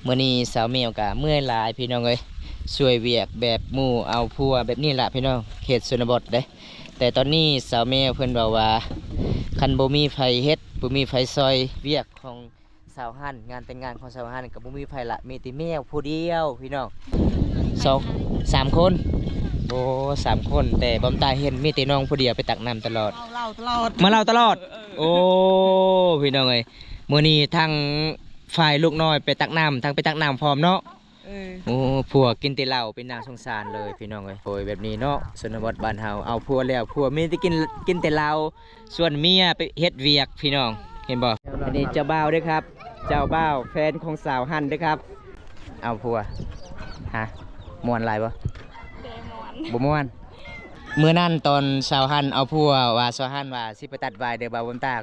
ມື້ນີ້ສາວແມວກະເມື່ອຍຫຼາຍພີ່ນ້ອງເອີຍ, ຊ່ວຍວຽກແບບໝູ່ເອົາຜົວແບບນີ້ລະພີ່ນ້ອງ, ເຂດຊົນນະບົດເດ້. ແຕ່ຕອນນີ້ສາວແມວເພິ່ນເວົ້າວ່າ ຄັນບໍ່ມີໃຜເຮັດ ບໍ່ມີໃຜຊ່ອຍວຽກຂອງສາວຮັນ, ງານແຕ່ງງານຂອງສາວຮັນກໍບໍ່ມີໃຜລະ, ມີແຕ່ແມວຜູ້ດຽວພີ່ນ້ອງ. ສອງ ສາມຄົນ. ໂອ້ ສາມຄົນ, ແຕ່ບອມຕາເຫັນມີແຕ່ນ້ອງຜູ້ດຽວໄປຕັກນ້ຳຕະຫຼອດ, ເມາເຫຼົ້າຕະຫຼອດ, ເມາເຫຼົ້າຕະຫຼອດ. ເອີ ໂອ້ ພີ່ນ້ອງເອີຍ, ມື້ນີ້ທັງ ຝ່າຍລູກນ້ອຍໄປຕັກນ້ຳ ທັງໄປຕັກນ້ຳພ້ອມເນາະ. ເອີ ໂອ້ ຜົວກິນແຕ່ເຫຼົ້າ ເປັນໜ້າສົງສານເລີຍພີ່ນ້ອງເອີຍ. ໂອ້ຍ ແບບນີ້ເນາະ ຊົນນະບົດບ້ານເຮົາ ເອົາຜົວແລ້ວ ຜົວມີແຕ່ກິນ ກິນແຕ່ເຫຼົ້າ, ສ່ວນເມຍໄປເຮັດວຽກພີ່ນ້ອງ ເຫັນບໍ່? ອັນນີ້ເຈົ້າບ່າວເດ້ອຄັບ ເຈົ້າບ່າວ ແຟນຂອງສາວຮັນເດ້ອຄັບ ເອົາຜົວ. ຮະ ມ່ວນຫຼາຍບໍ່? ບໍ່ມ່ວນ ບໍ່ມ່ວນ. ມື້ນັ້ນຕອນສາວຮັນເອົາຜົວ ວ່າສາວຮັນວ່າຊິໄປຕັດຫວາຍເດີ ບ່າວບຸນຕາ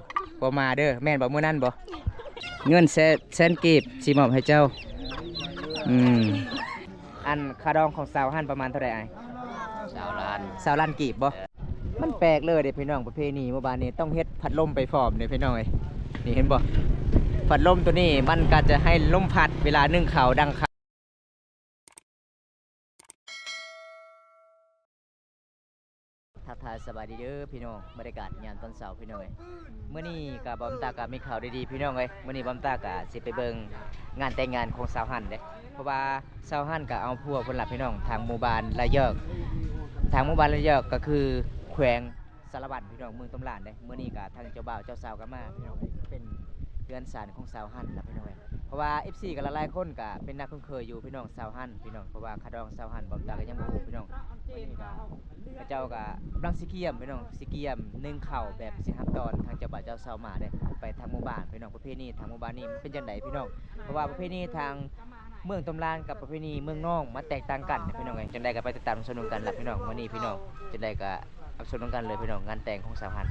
ບໍ່ມາເດີ ແມ່ນບໍ່ມື້ນັ້ນບໍ່? ເງິນແສນ ແສນກີບຊິມອບໃຫ້ເຈົ້າ. ອືມ ອັນຄ່າດອງຂອງສາວຫັ້ນປະມານເທົ່າໃດອ້າຍ? ຊາວລ້ານ ຊາວລ້ານກີບບໍ່? ເອີ ມັນແປກເລີຍເດ້ພີ່ນ້ອງ ປະເພນີໝູ່ບ້ານນີ້ຕ້ອງເຮັດພັດລົມໄປພ້ອມເດ້ພີ່ນ້ອງເອີຍ. ນີ້ເຫັນບໍ່ ພັດລົມໂຕນີ້ມັນກໍຈະໃຫ້ລົມພັດເວລາໜຶ້ງເຂົ້າດັງ ທັກທາຍສະບາຍດີເດີພີ່ນ້ອງ ບັນຍາກາດຍາມຕອນເຊົ້າພີ່ນ້ອງເອີຍ. ມື້ນີ້ກະບອມຕາກະມີຂ່າວດີໆພີ່ນ້ອງເອີຍ. ມື້ນີ້ບອມຕາກະຊິໄປເບິ່ງງານແຕ່ງງານຂອງສາວຫັ້ນເດ້ ເພາະວ່າສາວຫັ້ນກະເອົາຜົວພຸ້ນລະພີ່ນ້ອງ ທາງໝູ່ບ້ານລະເຢິກ ທາງໝູ່ບ້ານລະເຢິກກະຄືແຂວງ ສາລະວັນພີ່ນ້ອງ ເມືອງຕົມຫຼານເດ້. ມື້ນີ້ກະທາງເຈົ້າບ່າວເຈົ້າສາວກະມາພີ່ນ້ອງເອີຍ ເປັນເຮືອນຊານຂອງສາວຫັ້ນລະພີ່ນ້ອງເອີຍ. ເພາະວ່າເອັຟຊີກະຫຼາຍໆຄົນກະເປັນໜ້າຄຸ້ນເຄີຍຢູ່ພີ່ນ້ອງ ສາວຫັ້ນພີ່ນ້ອງ ເພາະວ່າຄ່າດອງສາວຫັ້ນບອມຕາກະຍັງບໍ່ຮູ້ພີ່ນ້ອງ. ມື້ນີ້ກະເຂົາເຈົ້າກະກຳລັງຊິກຽມພີ່ນ້ອງ ຊິກຽມໜຶ້ງເຂົ້າແບບຊິຮັບຕ້ອນທາງເຈົ້າບ່າວເຈົ້າສາວມາເດ້ ໄປທາງໝູ່ບ້ານພີ່ນ້ອງ. ປະເພນີທາງໝູ່ບ້ານນີ້ມັນເປັນຈັ່ງໃດພີ່ນ້ອງ ເພາະວ່າປະເພນີທາງ ເມືອງຕົມຫຼານກັບປະເພນີເມືອງນອງມັນແຕກຕ່າງກັນພີ່ນ້ອງເອີຍ. ຈັ່ງໃດກໍໄປຕິດຕາມຊົມນຳກັນລະພີ່ນ້ອງ. ມື້ນີ້ພີ່ນ້ອງ ຈັ່ງໃດກໍຮັບຊົມນຳກັນເລີຍພີ່ນ້ອງ ງານແຕ່ງຂອງສາວຫັ້ນ.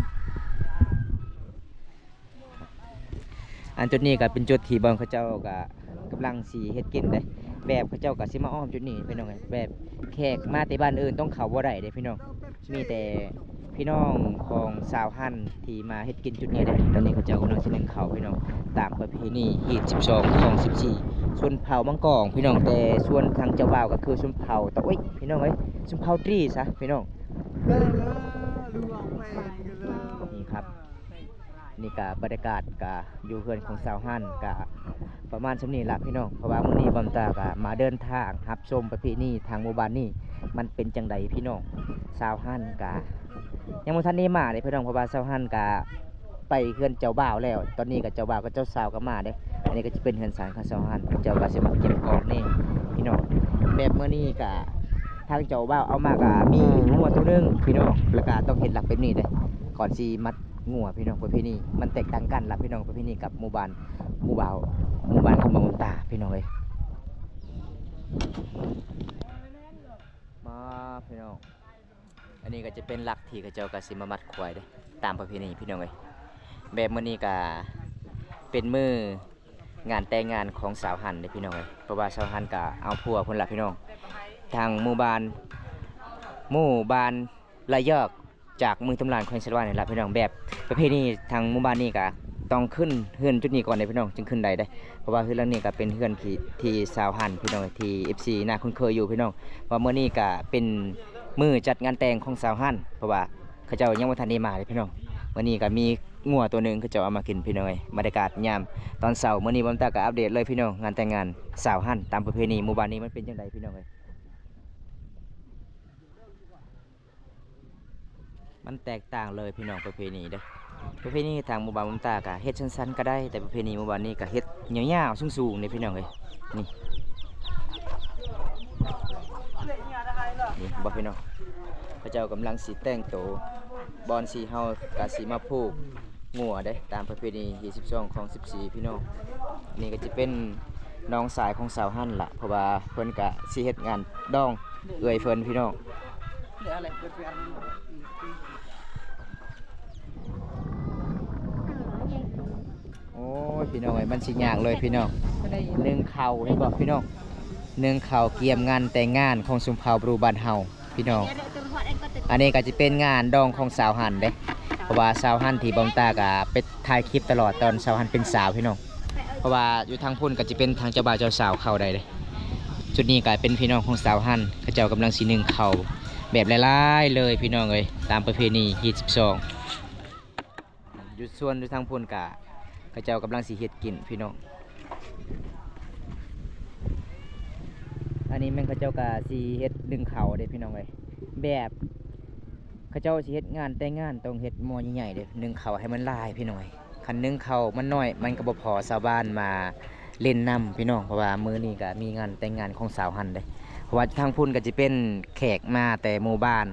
ອັນຈຸດນີ້ກໍເປັນຈຸດທີ່ບ່ອນເຂົາເຈົ້າກໍກຳລັງຊິເຮັດກິນເດ້ ແບບເຂົາເຈົ້າກໍຊິມາອ້ອມຈຸດນີ້ພີ່ນ້ອງເອີຍ. ແບບແຂກມາແຕ່ບ້ານອື່ນຕ້ອງເຂົ້າບໍ່ໄດ້ເດ້ພີ່ນ້ອງ. ມີແຕ່ພີ່ນ້ອງຂອງສາວຫັ້ນທີ່ມາເຮັດກິນຈຸດນີ້ເດ້. ຕອນນີ້ເຂົາເຈົ້າກຳລັງຊິໜຶ້ງເຂົ້າພີ່ນ້ອງ ຕາມປະເພນີຮີດສິບສອງ ຄອງສິບສີ່ ຊົນເຜົ່າມັງກອງພີ່ນ້ອງ. ແຕ່ສ່ວນທາງເຈົ້າບ່າວກໍຄືຊົນເຜົ່າຕະອຸຍພີ່ນ້ອງເອີຍ ຊົນເຜົ່າຕຣີຊະພີ່ນ້ອງ. ນີ້ຄັບ ນີ້ກະບັນຍາກາດກະຢູ່ເຮືອນຂອງສາວຫັ້ນກະປະມານສ່ຳນີ້ລະພີ່ນ້ອງ. ເພາະວ່າມື້ນີ້ບອມຕາກະມາເດີນທາງຮັບຊົມປະເພນີທາງໝູ່ບ້ານນີ້ ມັນເປັນຈັ່ງໃດພີ່ນ້ອງ. ສາວຫັ້ນກະຍັງບໍ່ທັນໄດ້ມາເດ້ພີ່ນ້ອງ ເພາະວ່າສາວຫັ້ນກະໄປເຮືອນເຈົ້າບ່າວແລ້ວ. ຕອນນີ້ກະເຈົ້າບ່າວກັບເຈົ້າສາວກໍມາເດ້. ອັນນີ້ກໍຈະເປັນເຮືອນຊານຂອງສາວຫັ້ນ ເຈົ້າກໍຊິມາເກັບຂອງນີ້ພີ່ນ້ອງ. ແບບມື້ນີ້ກະທາງເຈົ້າບ່າວເອົາມາກະມີງົວໂຕໜຶ່ງພີ່ນ້ອງ ແລ້ວກະຕ້ອງເຮັດຫຼັກແບບນີ້ເດ້ ກ່ອນຊິມັດ ງົວພີ່ນ້ອງ. ປະເພນີມັນແຕກຕ່າງກັນລະພີ່ນ້ອງ ປະເພນີກັບໝູ່ບ້ານ ໝູ່ບ່າວ ໝູ່ບ້ານຂອງບາງບຸນຕາພີ່ນ້ອງເອີຍ. ມາພີ່ນ້ອງ ອັນນີ້ກໍຈະເປັນຫຼັກທີ່ເຂົາເຈົ້າກໍຊິມາມັດຄວາຍເດ້ ຕາມປະເພນີພີ່ນ້ອງເອີຍ. ແບບມື້ນີ້ກໍເປັນມື້ງານແຕ່ງງານຂອງສາວຫັ້ນເດ້ພີ່ນ້ອງເອີຍ ເພາະວ່າສາວຫັ້ນກໍເອົາຜົວພຸ້ນລະພີ່ນ້ອງ ທາງໝູ່ບ້ານ ໝູ່ບ້ານລະເຢິກ ຈາກເມືອງຕົມຫຼານ ແຂວງສາລະວັນນີ້ລະພີ່ນ້ອງ. ແບບປະເພນີທາງໝູ່ບ້ານນີ້ກະຕ້ອງຂຶ້ນເຮືອນຈຸດນີ້ກ່ອນເດ້ພີ່ນ້ອງ ຈຶ່ງຂຶ້ນໄດ້ເດ້ ເພາະວ່າເຮືອນຫຼັງນີ້ກະເປັນເຮືອນທີ່ ທີ່ສາວຫັ້ນພີ່ນ້ອງ ທີ່ເອັຟຊີໜ້າຄຸ້ນເຄີຍຢູ່ພີ່ນ້ອງ. ວ່າມື້ນີ້ກະເປັນມື້ຈັດງານແຕ່ງຂອງສາວຫັ້ນ ເພາະວ່າເຂົາເຈົ້າຍັງບໍ່ທັນໄດ້ມາເດ້ພີ່ນ້ອງ. ມື້ນີ້ກະມີງົວໂຕໜຶ່ງເຂົາເຈົ້າເອົາມາກິນພີ່ນ້ອງເອີຍ. ບັນຍາກາດຍາມຕອນເຊົ້າມື້ນີ້ ບອມຕາກະອັບເດດເລີຍພີ່ນ້ອງ ງານແຕ່ງງານສາວຫັ້ນຕາມປະເພນີໝູ່ບ້ານນີ້ມັນເປັນຈັ່ງໃດພີ່ນ້ອງເອີຍ. ມັນແຕກຕ່າງເລີຍພີ່ນ້ອງ ປະເພນີເດ້. ປະເພນີທາງໝູ່ບ້ານບອມຕາກະເຮັດສັ້ນໆກໍໄດ້ ແຕ່ປະເພນີໝູ່ບ້ານນີ້ກະເຮັດຍາວໆສູງໆເດ້ພີ່ນ້ອງເອີຍ. ນີ້ ນີ້ບໍ່ພີ່ນ້ອງ ເຂົາເຈົ້າກຳລັງຊິແຕ່ງໂຕ ບ່ອນຊິ ເຮົາກະຊິມາຜູກ ງົວເດ້ ຕາມປະເພນີຮີດສິບສອງ ຄອງສິບສີ່ພີ່ນ້ອງ. ນີ້ກໍຈະເປັນນ້ອງຊາຍຂອງສາວຫັ້ນລະ ເພາະວ່າເພິ່ນກະຊິເຮັດງານດອງເອື້ອຍເພິ່ນພີ່ນ້ອງ. ໂອ້ຍ ພີ່ນ້ອງເອີຍ ມັນຊິຍາກເລີຍພີ່ນ້ອງ ໜຶ້ງເຂົ້າ ເຫັນບໍ່ພີ່ນ້ອງ ໜຶ້ງເຂົ້າກຽມງານແຕ່ງງານຂອງຊົນເຜົ່າບຣູບ້ານເຮົາ. ພີ່ນ້ອງ ອັນນີ້ກໍຈະເປັນງານດອງຂອງສາວຫັ້ນເດ້ ເພາະວ່າສາວຫັ້ນທີ່ບອມຕາກໍໄປຖ່າຍຄລິບຕະຫຼອດຕອນສາວຫັ້ນເປັນສາວພີ່ນ້ອງ. ເພາະວ່າຢູ່ທາງພຸ້ນກໍຈະເປັນທາງເຈົ້າບ່າວເຈົ້າສາວເຂົ້າໄດ້ເດ້. ຈຸດນີ້ກໍເປັນພີ່ນ້ອງຂອງສາວຮັນ ເຂົາເຈົ້າກຳລັງຊິໜຶ້ງເຂົ້າແບບຫຼາຍໆເລີຍພີ່ນ້ອງເອີຍ ຕາມປະເພນີຮີດສິບສອງ. ຢູ່ສວນຢູ່ທາງພຸ້ນກະເຂົາເຈົ້າກຳລັງຊິເຮັດກິນພີ່ນ້ອງ. ອັນນີ້ແມ່ນເຂົາເຈົ້າກະຊິເຮັດໜຶ້ງເຂົ້າເດ້ພີ່ນ້ອງເອີຍ ແບບເຂົາເຈົ້າຊິເຮັດງານແຕ່ງງານຕ້ອງເຮັດໝໍ້ໃຫຍ່ໆເດ້ ໜຶ້ງເຂົ້າໃຫ້ມັນຫຼາຍພີ່ນ້ອງເອີຍ. ຄັນໜຶ້ງເຂົ້າມັນໜ້ອຍ ມັນກໍບໍ່ພໍຊາວບ້ານມາຫຼິ້ນນຳພີ່ນ້ອງ ເພາະວ່າມື້ນີ້ກໍມີງານແຕ່ງງານຂອງສາວຮັນເດ້. ເພາະວ່າທາງພຸ້ນກໍຈະເປັນແຂກມາແຕ່ໝູ່ບ້ານ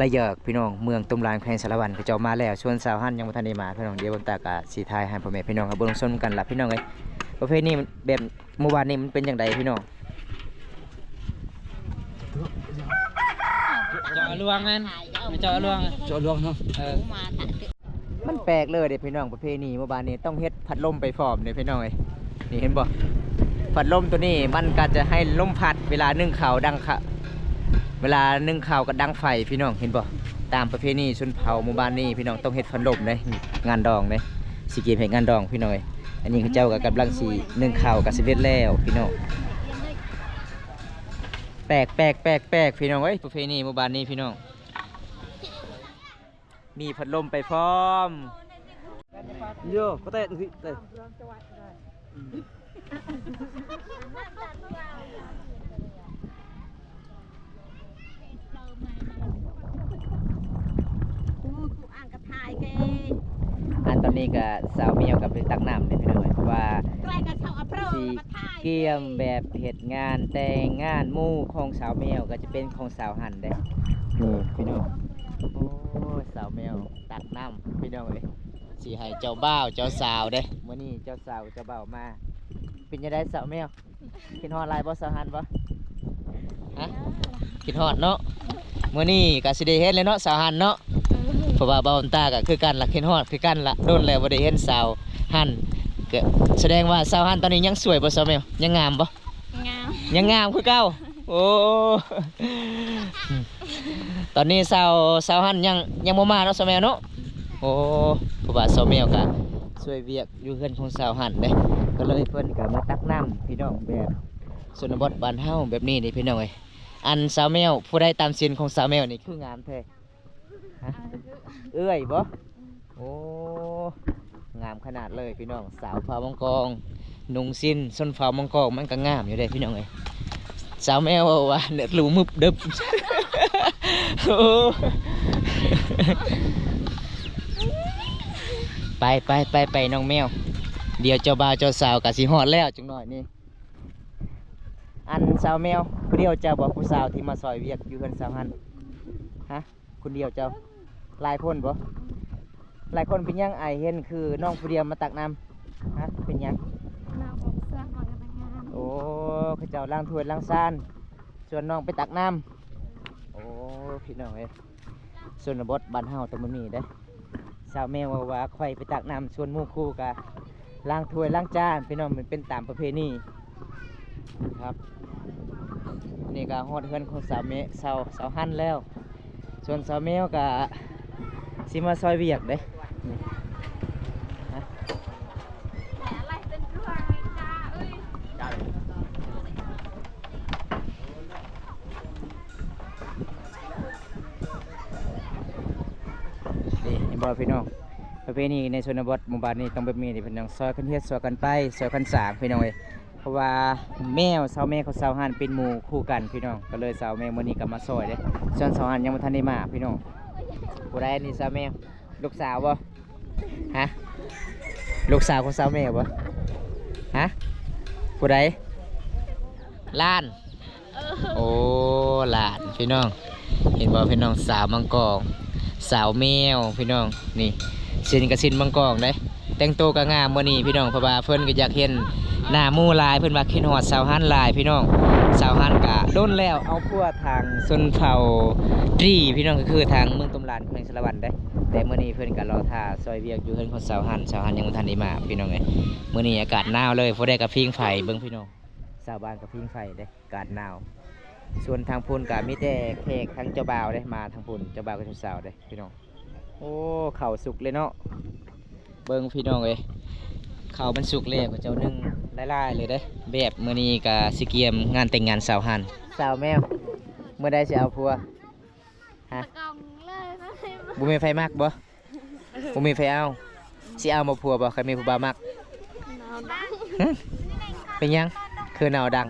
ລະເຢິກພີ່ນ້ອງ ເມືອງຕຸ້ມລານ ແຂວງສາລະວັນ ເຂົາເຈົ້າມາແລ້ວ ສ່ວນສາວຮັນຍັງບໍ່ທັນໄດ້ມາພີ່ນ້ອງ. ດຽວບ່າວຕາກໍຊິຖ່າຍໃຫ້ພໍ່ແມ່ພີ່ນ້ອງເຮົາເບິ່ງຊົມກັນລະພີ່ນ້ອງເອີຍ ປະເພນີແບບໝູ່ບ້ານນີ້ມັນເປັນຈັ່ງໃດພີ່ນ້ອງ? ເຈາະລວງນັ້ນ ເຈາະລວງ ເຈາະລວງເນາະ ເອີ ມັນແປກເລີຍເດ້ພີ່ນ້ອງ ປະເພນີໝູ່ບ້ານນີ້ຕ້ອງເຮັດພັດລົມໄປພ້ອມເດ້ພີ່ນ້ອງເອີຍ. ນີ້ເຫັນບໍ່ ພັດລົມໂຕນີ້ມັນກໍຈະໃຫ້ລົມພັດ ເວລາໜຶ້ງເຂົ້າດັງຂະ ເວລາໜຶ້ງເຂົ້າກໍດັງໄຟພີ່ນ້ອງ ເຫັນບໍ່? ຕາມປະເພນີຊົນເຜົ່າໝູ່ບ້ານນີ້ພີ່ນ້ອງ ຕ້ອງເຮັດພັດລົມເດ້ ງານດອງເດ້ ຊິກຽມເຮັດງານດອງພີ່ນ້ອງເອີຍ. ອັນນີ້ເຂົາເຈົ້າກໍກຳລັງຊິໜຶ້ງເຂົ້າ ກໍສຳເລັດແລ້ວພີ່ນ້ອງ. ແປກໆໆໆ ພີ່ນ້ອງເອີຍ ປະເພນີໝູ່ບ້ານນີ້ພີ່ນ້ອງ. ມີພັດລົມໄປພ້ອມ. Yo, có tệ thì tệ. ອັນຕອນນີ້ກະສາວແມວກໍໄປຕັກນ້ຳເດ້ພີ່ນ້ອງເອີຍ ເພາະວ່າຊິກຽມແບບເຮັດງານແຕ່ງງານໝູ່ຂອງສາວແມວ ກໍຈະເປັນຂອງສາວຫັນເດ້. ນີ້ພີ່ນ້ອງ ໂອ້ຍ ສາວແມວຕັກນ້ຳພີ່ນ້ອງເອີຍ ຊິໃຫ້ເຈົ້າບ່າວເຈົ້າສາວເດ້. ມື້ນີ້ເຈົ້າສາວເຈົ້າບ່າວມາ ເປັນຈັ່ງໃດສາວແມວ? ຄິດຮອດຫຼາຍບໍ່ສາວຫັນບໍ່? ຮະ? ຄິດຮອດເນາະ. ມື້ນີ້ກໍຊິໄດ້ເຫັນແລ້ວເນາະສາວຫັນເນາະ ເພາະວ່າບ່າວຕາກໍຄືກັນລະ ຄິດຮອດຄືກັນລະ ດົນແລ້ວບໍ່ໄດ້ເຫັນສາວຫັນ. ກໍສະແດງວ່າສາວຫັນຕອນນີ້ຍັງສວຍບໍ່ສາວແມວ? ຍັງງາມບໍ່? ງາມ ຍັງງາມຄືເກົ່າ. ໂອ້ ຕອນນີ້ສາວ ສາວຫັນຍັງ ຍັງບໍ່ມາເນາະສາວແມວເນາະ. ໂອ້ ເພາະວ່າສາວແມວກໍຊ່ວຍວຽກຢູ່ເຮືອນຂອງສາວຫັນເດ້ ກໍເລີຍເພິ່ນກໍມາຕັກນ້ຳພີ່ນ້ອງ ແບບຊົນນະບົດບ້ານເຮົາແບບນີ້ນີ້ພີ່ນ້ອງເອີຍ. ອັນສາວແມວ ຜູ້ໃດຕາມເສັ້ນຂອງສາວແມວນີ້ຄືງາມແທ້? ຮະ? ເອື້ອຍບໍ່? ໂອ້ ງາມຂະໜາດເລີຍພີ່ນ້ອງ ສາວເຜົ່າມັງກອງ ນຸ່ງສິ້ນຊົນເຜົ່າມັງກອງ ມັນກໍງາມຢູ່ເດ້ພີ່ນ້ອງເອີຍ. ສາວແມວເວົ້າວ່າເນຍ ລູມືບດຶບ. ໂອ້ ໄປ ໄປ ໄປ ໄປ ນ້ອງແມວ ດຽວເຈົ້າບ່າວເຈົ້າສາວກໍຊິຮອດແລ້ວຈັກໜ້ອຍນີ້. ອັນສາວແມວ ຜູ້ດຽວເຈົ້າບໍ່ ຜູ້ສາວທີ່ມາຊ່ອຍວຽກຢູ່ເຮືອນສາວຫັນ? ຮະ? ຄົນດຽວເຈົ້າ? ຫຼາຍຄົນບໍ່? ຫຼາຍຄົນ. ເປັນຫຍັງອ້າຍເຫັນຄືນ້ອງຜູ້ດຽວມາຕັກນ້ຳ? ຮະ? ເປັນຫຍັງ? ໂອ້ ເຂົາເຈົ້າລ້າງຖ້ວຍລ້າງຊານ ຊວນນ້ອງໄປຕັກນ້ຳ. ໂອ້ ພີ່ນ້ອງເອີຍ ຊົນນະບົດບ້ານເຮົາຕ້ອງແບບນີ້ເດ້. ສາວແມວເວົ້າວ່າ ຂ້ອຍໄປຕັກນ້ຳຊວນໝູ່ຄູ່ກະລ້າງຖ້ວຍລ້າງຈານພີ່ນ້ອງ ມັນເປັນຕາມປະເພນີຄັບ. ນີ້ກະຮອດເຮືອນຂອງສາວແມ ສາວ ສາວຫັນແລ້ວ ສ່ວນສາວແມວກະຊິມາຊ່ອຍວຽກເດ້. ນີ້ເຫັນບໍ່ພີ່ນ້ອງ ປະເພນີໃນຊົນນະບົດໝູ່ບ້ານນີ້ຕ້ອງແບບນີ້ເດ້ພີ່ນ້ອງ ຊ່ອຍກັນເຮັດຊ່ອຍກັນໄປຊ່ອຍກັນສ້າງພີ່ນ້ອງເອີຍ. ເພາະວ່າແມວ ສາວແມວກັບສາວຫັນເປັນໝູ່ຄູ່ກັນພີ່ນ້ອງ ກໍເລີຍສາວແມວມື້ນີ້ກໍມາຊ່ອຍເດ້ ສ່ວນສາວຫັນຍັງບໍ່ທັນໄດ້ມາພີ່ນ້ອງ. ຜູ້ໃດນີ້ສາວແມວ? ລູກສາວບໍ່? ຮະ? ລູກສາວຂອງສາວແມວບໍ່? ຮະ? ຜູ້ໃດ? ຫຼານ? ເອີ ໂອ້ ຫຼານພີ່ນ້ອງ ເຫັນບໍ່ພີ່ນ້ອງ ສາວມັງກອງ ສາວແມວພີ່ນ້ອງ. ນີ້ ຊິນກໍຊິນມັງກອງເດ້ ແຕ່ງໂຕກໍງາມມື້ນີ້ພີ່ນ້ອງ ເພາະວ່າເພິ່ນກໍຢາກເຫັນໜ້າໝູ່ຫຼາຍ ເພິ່ນວ່າຄິດຮອດສາວຫັນຫຼາຍພີ່ນ້ອງ. ສາວຫັນກະດົນແລ້ວ ເອົາຜົວທາງຊົນເຜົ່າຕຣີພີ່ນ້ອງ ກໍຄືທາງເມືອງຕຸ້ມລານ ແຂວງສາລະວັນເດ້ ແຕ່ມື້ນີ້ເພິ່ນກໍລໍຖ້າຊ່ອຍວຽກຢູ່ເຮືອນຂອງສາວຫັນ ສາວຫັນຍັງບໍ່ທັນໄດ້ມາພີ່ນ້ອງເອີຍ. ມື້ນີ້ອາກາດໜາວເລີຍ ຜູ້ໃດກໍຜິງໄຟເບິ່ງພີ່ນ້ອງ ຊາວບ້ານກໍຜິງໄຟເດ້ ອາກາດໜາວ. ສ່ວນທາງພຸ້ນກໍມີແຕ່ແຂກທາງເຈົ້າບ່າວເດ້ ມາທາງພຸ້ນ ເຈົ້າບ່າວກັບເຈົ້າສາວເດ້ພີ່ນ້ອງ. ໂອ້ ເຂົ້າສຸກເລີຍເນາະ ເບິ່ງພີ່ນ້ອງເອີຍ ເຂົ້າມັນສຸກແລ້ວ ເຂົາເຈົ້າໜຶ້ງຫຼາຍໆເລີຍເດ້. ແບບມື້ນີ້ກະຊິກຽມງານແຕ່ງງານສາວຫັ້ນ. ສາວແມວ ມື້ໃດຊິເອົາຜົວ? ຮະ? ຕະກອງເລີຍ ບໍ່ມີໃຜມັກບໍ່? ບໍ່ມີໃຜເອົາ. ຊິເອົາບໍ່ຜົວບໍ່ ຄັນມີຜູ້ບ່າວມັກ? ຫະ? ເປັນຫຍັງ? ຄືໜາວດັງ.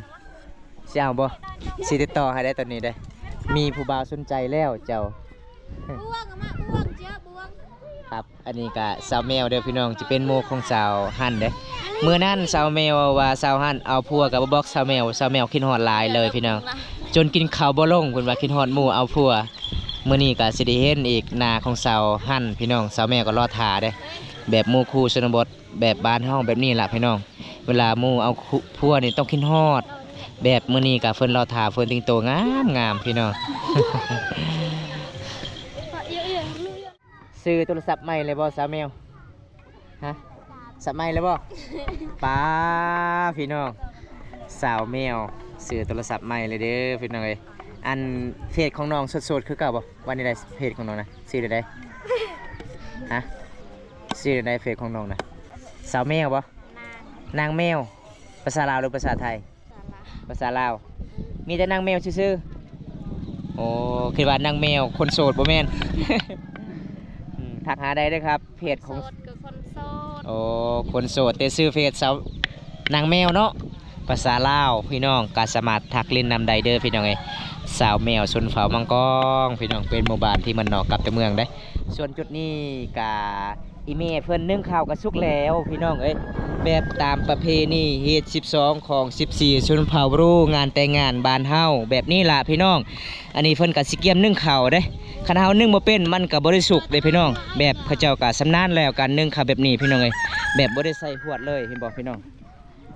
ຊິເອົາບໍ່? ຊິຕິດຕໍ່ໃຫ້ໄດ້ຕອນນີ້ເດ້. ມີຜູ້ບ່າວສົນໃຈແລ້ວເຈົ້າ. ບ່ວງ ມາບ່ວງ ເຈົ້າບ່ວງ. ຄັບ ອັນນີ້ກະສາວແມວເດີພີ່ນ້ອງ ຈະເປັນໝູ່ຂອງສາວຫັ້ນເດ້. ມື້ນັ້ນສາວແມວວ່າສາວຫັ້ນເອົາຜົວກະບໍ່ບອກສາວແມວ ສາວແມວຄິດຮອດຫຼາຍເລີຍພີ່ນ້ອງ ຈົນກິນເຂົ້າບໍ່ລົງ ເພິ່ນວ່າຄິດຮອດໝູ່ເອົາຜົວ. ມື້ນີ້ກະຊິໄດ້ເຫັນອີກໜ້າຂອງສາວຫັ້ນພີ່ນ້ອງ. ສາວແມວກະລໍຖ້າເດ້ ແບບໝູ່ຄູ່ຊົນນະບົດ ແບບບ້ານເຮົາແບບນີ້ລະພີ່ນ້ອງ. ເວລາໝູ່ເອົາ ຄຸ ຜົວນີ້ຕ້ອງຄິດຮອດ. ແບບມື້ນີ້ກະເພິ່ນລໍຖ້າ ເພິ່ນແຕ່ງໂຕງາມໆພີ່ນ້ອງ. ຊື້ໂທລະສັບໃໝ່ແລ້ວບໍ່ສາວແມວ? ຮະ? ສັບໃໝ່ແລ້ວບໍ່? ປ້າ ພີ່ນ້ອງ ສາວແມວຊື້ໂທລະສັບໃໝ່ແລ້ວເດີພີ່ນ້ອງເອີຍ. ອັນເຟສຂອງນ້ອງໂສດໆຄືເກົ່າບໍ່? ວ່າແນວໃດ ເຟສຂອງນ້ອງນະ ຊື່ແນວໃດ? ຮະ? ຊື່ແນວໃດເຟສຂອງນ້ອງນະ? ສາວແມວບໍ່? ນາງ ນາງແມວ. ພາສາລາວ ຫຼື ພາສາໄທ? ພາສາລາວ. ພາສາລາວ. ມີແຕ່ນາງແມວຊື່ໆ. ໂອ້ ຄິດວ່ານາງແມວຄົນໂສດບໍ່ແມ່ນ. ອືມ ທັກຫາໄດ້ເດີຄັບ ເພຈຂອງ ໂສດກໍຄົນໂສດ. ໂອ້ ຄົນໂສດ ແຕ່ຊື່ເພຈສາວ ນາງແມວເນາະ. ພາສາລາວ ພີ່ນ້ອງກໍສາມາດທັກຫຼິ້ນນຳໄດ້ເດີພີ່ນ້ອງເອີຍ. ສາວແມວຊົນເຜົ່າມັງກອງ ພີ່ນ້ອງ ເປັນໝູ່ບ້ານທີ່ບ້ານນອກກັບແຕ່ເມືອງເດ້. ສ່ວນຈຸດນີ້ກະ ອີ່ແມ່ເພິ່ນໜຶ້ງເຂົ້າກະສຸກແລ້ວພີ່ນ້ອງເອີຍ. ແບບຕາມປະເພນີຮີດສິບສອງຂອງສິບສີ່ຊົນເຜົ່າບຣູ ງານແຕ່ງງານບ້ານເຮົາແບບນີ້ລະພີ່ນ້ອງ. ອັນນີ້ເພິ່ນກະຊິກຽມໜຶ້ງເຂົ້າເດ້. ຄັນເຮົາໜຶ້ງບໍ່ເປັນມັນກະບໍ່ໄດ້ສຸກເດ້ພີ່ນ້ອງ. ແບບເຂົາເຈົ້າກະຊຳນານແລ້ວ ການໜຶ້ງເຂົ້າແບບນີ້ພີ່ນ້ອງເອີຍ ແບບບໍ່ໄດ້ໃສ່ຫວດເລີຍ ເຫັນບໍ່ພີ່ນ້ອງ.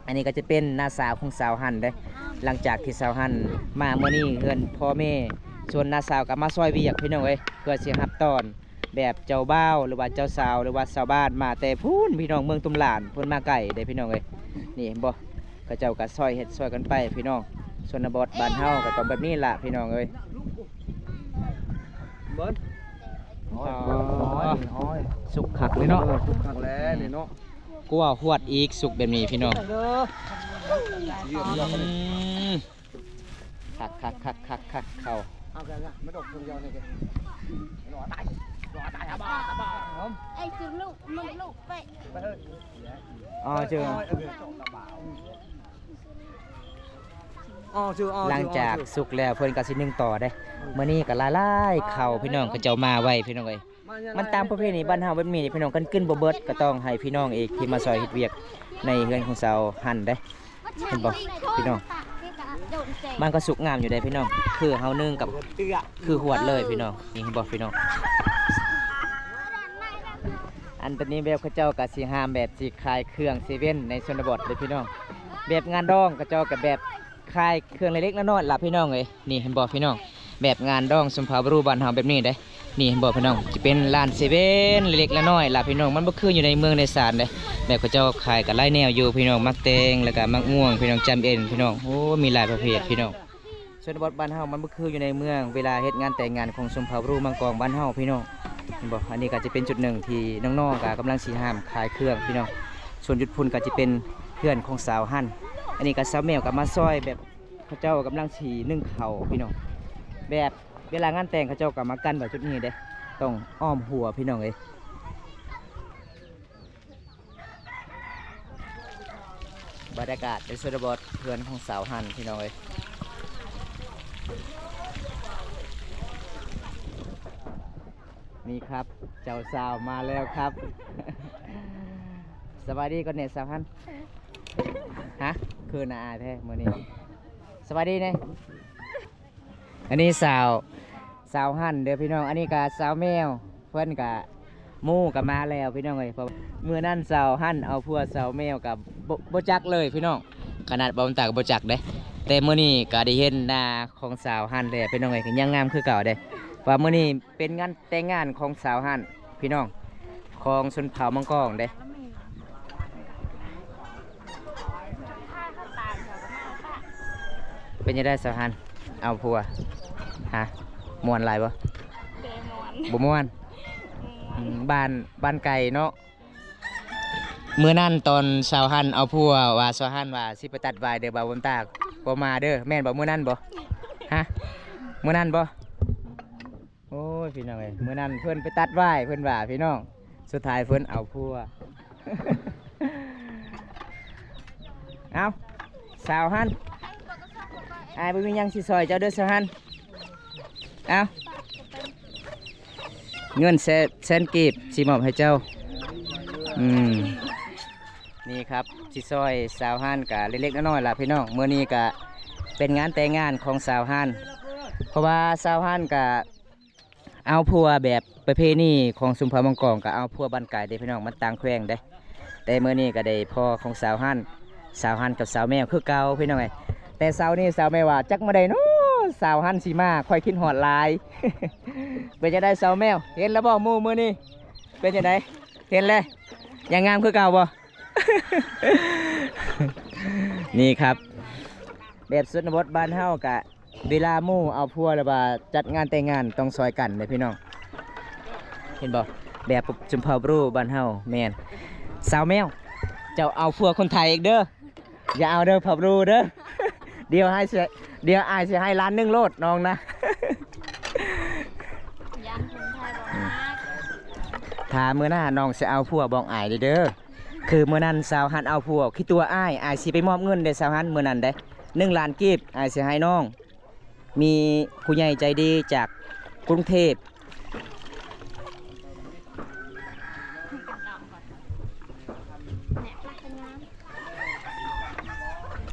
ອັນນີ້ກໍຈະເປັນນ້າສາວຂອງສາວຫັ້ນເດ້. ຫຼັງຈາກທີ່ສາວຫັ້ນມາມື້ນີ້ເຮືອນພໍ່ແມ່ ສ່ວນນ້າສາວກໍມາຊ່ອຍວຽກພີ່ນ້ອງເອີຍ ເພື່ອຊິຮັບຕ້ອນແບບເຈົ້າບ່າວ ຫຼືວ່າເຈົ້າສາວ ຫຼືວ່າຊາວບ້ານ ມາແຕ່ພຸ້ນພີ່ນ້ອງ ເມືອງຕຸ້ມຫຼານ ເພິ່ນມາໄກເດ້ພີ່ນ້ອງເອີຍ. ນີ້ເຫັນບໍ່ ເຂົາເຈົ້າກໍຊ່ອຍເຮັດຊ່ອຍກັນໄປພີ່ນ້ອງ. ຊົນນະບົດບ້ານເຮົາກໍຕ້ອງແບບນີ້ລະພີ່ນ້ອງເອີຍ. ເບິ່ງ ອໍ ໂອ້ຍ ສຸກຄັກເລີຍເນາະ. ເອີ ສຸກຄັກແລ້ວນີ້ເນາະ. ກວ່າຫວດອີກ ສຸກແບບນີ້ພີ່ນ້ອງ. ອືມ ຄັກໆໆໆໆ ເຂົ້າ ໄອ້ຈຸລູກ ມັນລູກໄປ ອໍ ເຈີ ອໍ ເຈີ ອໍ ເຈີ ຫຼັງຈາກສຸກແລ້ວເພິ່ນກໍຊິໜຶ້ງຕໍ່ເດ້. ມື້ນີ້ກໍຫຼາຍໆເຂົ້າພີ່ນ້ອງ ເຂົາເຈົ້າມາໄວພີ່ນ້ອງເອີຍ. ມັນຕາມປະເພນີບ້ານເຮົາແບບນີ້ພີ່ນ້ອງ ຄັນກິນບໍ່ເບິດກໍຕ້ອງໃຫ້ພີ່ນ້ອງອີກທີ່ມາຊ່ອຍເຮັດວຽກໃນເຮືອນຂອງສາວຫັ້ນເດ້. ເຫັນບໍ່ພີ່ນ້ອງ ມັນກໍສຸກງາມຢູ່ເດ້ພີ່ນ້ອງ. ຄືເຮົາໜຶ້ງກັບ ຄືຫວດເລີຍພີ່ນ້ອງ. ນີ້ເຫັນບໍ່ພີ່ນ້ອງ ອັນຕົວນີ້ແບບເຂົາເຈົ້າກໍຊິຫາມແບບຊິຂາຍເຄື່ອງເຊເວັ່ນໃນຊົນນະບົດເດ້ພີ່ນ້ອງ. ແບບງານດອງເຂົາເຈົ້າກໍແບບ ຂາຍເຄື່ອງເລັກໆນ້ອຍໆລະພີ່ນ້ອງເອີຍ. ນີ້ເຫັນບໍ່ພີ່ນ້ອງ ແບບງານດອງຊົນເຜົ່າບຣູບ້ານເຮົາແບບນີ້ເດ້. ນີ້ເຫັນບໍ່ພີ່ນ້ອງ ຈະເປັນຮ້ານເຊເວັ່ນເລັກໆນ້ອຍໆລະພີ່ນ້ອງ. ມັນບໍ່ຄືຢູ່ໃນເມືອງໃນຊານເດ້ ແບບເຂົາເຈົ້າຂາຍກັນຫຼາຍແນວຢູ່ພີ່ນ້ອງ. ໝາກແຕງ ແລ້ວກະໝາກມ່ວງພີ່ນ້ອງ ຈຳເອັນພີ່ນ້ອງ. ໂອ້ ມີຫຼາຍປະເພດພີ່ນ້ອງ. ຊົນນະບົດບ້ານເຮົາມັນບໍ່ຄືຢູ່ໃນເມືອງ ເວລາເຮັດງານແຕ່ງງານຂອງຊົນເຜົ່າບຣູມັງກອງບ້ານເຮົາພີ່ນ້ອງ. ເຫັນບໍ່ ອັນນີ້ກໍຈະເປັນຈຸດໜຶ່ງທີ່ນ້ອງໆກໍກຳລັງຊິຫ້າມຂາຍເຄື່ອງພີ່ນ້ອງ. ສ່ວນຈຸດພຸ້ນກໍຈະເປັນເຮືອນຂອງສາວຫັ້ນ. ອັນນີ້ກໍສາວແມວກໍມາຊ່ອຍແບບ ເຂົາເຈົ້າກຳລັງຊິໜຶ້ງເຂົ້າພີ່ນ້ອງ. ແບບເວລາງານແຕ່ງເຂົາເຈົ້າກໍມາກັ້ນໄວ້ຈຸດນີ້ເດ້ ຕ້ອງອ້ອມຫົວພີ່ນ້ອງເອີຍ. ບັນຍາກາດໃນຊົນນະບົດ ເຮືອນຂອງສາວຫັ້ນພີ່ນ້ອງເອີຍ. ນີ້ຄັບ ເຈົ້າສາວມາແລ້ວຄັບ. ສະບາຍດີກ່ອນແດ່ສາວຫັ້ນ. ຮະ ຄືໜ້າອາຍແທ້ມື້ນີ້. ສະບາຍດີແດ່. ອັນນີ້ສາວ ສາວຫັ້ນເດີພີ່ນ້ອງ. ອັນນີ້ກະສາວແມວ ເພິ່ນກະ ໝູ່ກະມາແລ້ວພີ່ນ້ອງເອີຍ. ເພາະມື້ນັ້ນສາວຫັ້ນເອົາຜົວ ສາວແມວກະບໍ່ ບໍ່ຈັກເລີຍພີ່ນ້ອງ. ຂະໜາດບ່າວບຸນຕາກະບໍ່ຈັກເດ້. ແຕ່ມື້ນີ້ກະໄດ້ເຫັນໜ້າຂອງສາວຫັ້ນແລ້ວພີ່ນ້ອງເອີຍ ກະຍັງງາມຄືເກົ່າເດ້. ວ່າມື້ນີ້ເປັນງານແຕ່ງງານຂອງສາວຫັ້ນ ພີ່ນ້ອງ ຂອງຊົນເຜົ່າມັງກອງເດ້. ເປັນຈັ່ງໃດສາວຫັ້ນ ເອົາຜົວ ຮະ ມ່ວນຫຼາຍບໍ່? ບໍ່ມ່ວນ ບໍ່ມ່ວນ. ອືມ ບ້ານ ບ້ານໄກເນາະ. ມື້ນັ້ນຕອນສາວຮັນເອົາຜົວວ່າ ສາວຮັນວ່າຊິໄປຕັດຫວ້າຍເດີ ບ່າວບຸນຕາບໍ່ມາເດີ ແມ່ນບໍ່? ມື້ນັ້ນບໍ່? ຮະ? ມື້ນັ້ນບໍ່? ໂອ້ຍ ພີ່ນ້ອງເອີຍ ມື້ນັ້ນເພິ່ນໄປຕັດຫວ້າຍ ເພິ່ນວ່າ ພີ່ນ້ອງ ສຸດທ້າຍເພິ່ນເອົາຜົວ. ເອົ້າ ສາວຮັນ ອ້າຍບໍ່ມີຫຍັງຊິຊ່ອຍເຈົ້າເດີ ສາວຮັນ. ເອົ້າ ເງິນແສນ ແສນກີບຊິມອບໃຫ້ເຈົ້າ. ອືມ ນີ້ຄັບ ຊິຊ່ອຍສາວຮັນກະເລັກໆນ້ອຍໆລະ ພີ່ນ້ອງ. ມື້ນີ້ກະເປັນງານແຕ່ງງານຂອງສາວຮັນ ເພາະວ່າສາວຮັນກະ ເອົາຜົວແບບປະເພນີຂອງຊົນເຜົ່າມັ້ງກອງ ກໍເອົາຜົວບ້ານໄກເດ້ພີ່ນ້ອງ ມັນຕ່າງແຂວງເດ້. ແຕ່ມື້ນີ້ກໍໄດ້ພໍ່ຂອງສາວຮັນ ສາວຮັນກັບສາວແມວຄືເກົ່າພີ່ນ້ອງເອີຍ. ແຕ່ເຊົ້ານີ້ສາວແມວວ່າ ຈັກມື້ໃດນໍ ສາວຮັນຊິມາ ຂ້ອຍຄິດຮອດຫຼາຍ. ເປັນຈັ່ງໃດສາວແມວ ເຫັນແລ້ວບໍ່ໝູ່ມື້ນີ້ ເປັນຈັ່ງໃດ ເຫັນແລ້ວ ຍັງງາມຄືເກົ່າບໍ່? ນີ້ຄັບ ແບບຊົນນະບົດບ້ານເຮົາກະ ເວລາໝູ່ເອົາຜົວ ຫຼືວ່າຈັດງານແຕ່ງງານ ຕ້ອງຊ່ອຍກັນເດ້ພີ່ນ້ອງ ເຫັນບໍ່? ແບບຊົນເຜົ່າບຣູບ້ານເຮົາ. ແມ່ນ ສາວແມວ ເຈົ້າເອົາຜົວຄົນໄທອີກເດີ ຢ່າເອົາເດີ ເຜົ່າບຣູເດີ. ດຽວໃຫ້ ດຽວອ້າຍຊິໃຫ້ລ້ານໜຶ່ງໂລດນ້ອງນະ. ຢ້ານຄົນໄທບໍ່ຮັກ. ຖ້າມື້ໜ້ານ້ອງຊິເອົາຜົວບອກອ້າຍເດີ. ຄືມື້ນັ້ນສາວຮັນເອົາຜົວ ຄິດຕົວອ້າຍ ອ້າຍຊິໄປມອບເງິນເດ້ສາວຮັນ ມື້ນັ້ນເດ້ ໜຶ່ງລ້ານກີບ ອ້າຍຊິໃຫ້ນ້ອງ. ມີຜູ້ໃຫຍ່ໃຈດີຈາກກຸງເທບ.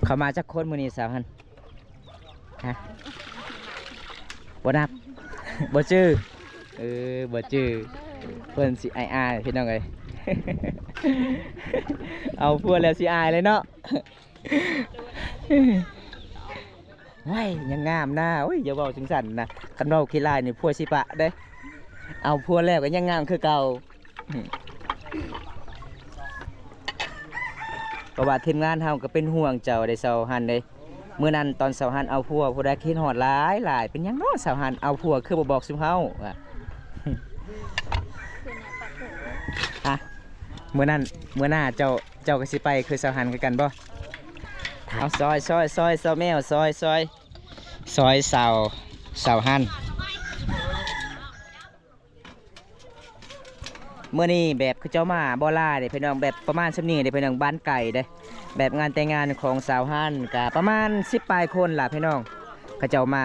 ເຂົາມາຈັກຄົນມື້ນີ້ສາວຫັ້ນ? ຮະ? ບໍ່ນັບ ບໍ່ຈື່. ເອີ ບໍ່ຈື່. ເພິ່ນຊິອາຍໆ ພີ່ນ້ອງເອີຍ. ເອົາຜົວແລ້ວຊິອາຍເລີຍເນາະ. ໂອ້ຍ ຍັງງາມນະ. ໂອ້ຍ ຢ່າເວົ້າຈັ່ງຊັ້ນນະ ຄັນເວົ້າຂີ້ຮ້າຍນີ້ຜົວຊິປະເດ້. ເອົາຜົວແລ້ວກໍຍັງງາມຄືເກົ່າ. ເພາະວ່າທີມງານເຮົາກໍເປັນຫ່ວງເຈົ້າເດ້ ສາວຮັນເດ້. ມື້ນັ້ນຕອນສາວຮັນເອົາຜົວ ຜູ້ໃດຄິດຮອດຫຼາຍໆ ເປັນຫຍັງເນາະ ສາວຮັນເອົາຜົວຄືບໍ່ບອກຊຸມເຮົາວ່າ. ອ່ະ ມື້ນັ້ນ ມື້ໜ້າເຈົ້າ ເຈົ້າກໍຊິໄປຄືສາວຮັນຄືກັນບໍ່? ເອົາ ຊ່ອຍ ຊ່ອຍ ຊ່ອຍ ສາວແມວ ຊ່ອຍ ຊ່ອຍ ຊ່ອຍສາວ ສາວຮັນ. ມື້ນີ້ແບບເຂົາເຈົ້າມາບໍ່ຫຼາຍເດ້ພີ່ນ້ອງ ແບບປະມານສ່ຳນີ້ເດ້ພີ່ນ້ອງ ບ້ານໄກເດ້. ແບບງານແຕ່ງງານຂອງສາວຮັນກະປະມານສິບປາຍຄົນລະພີ່ນ້ອງ. ເຂົາເຈົ້າມາ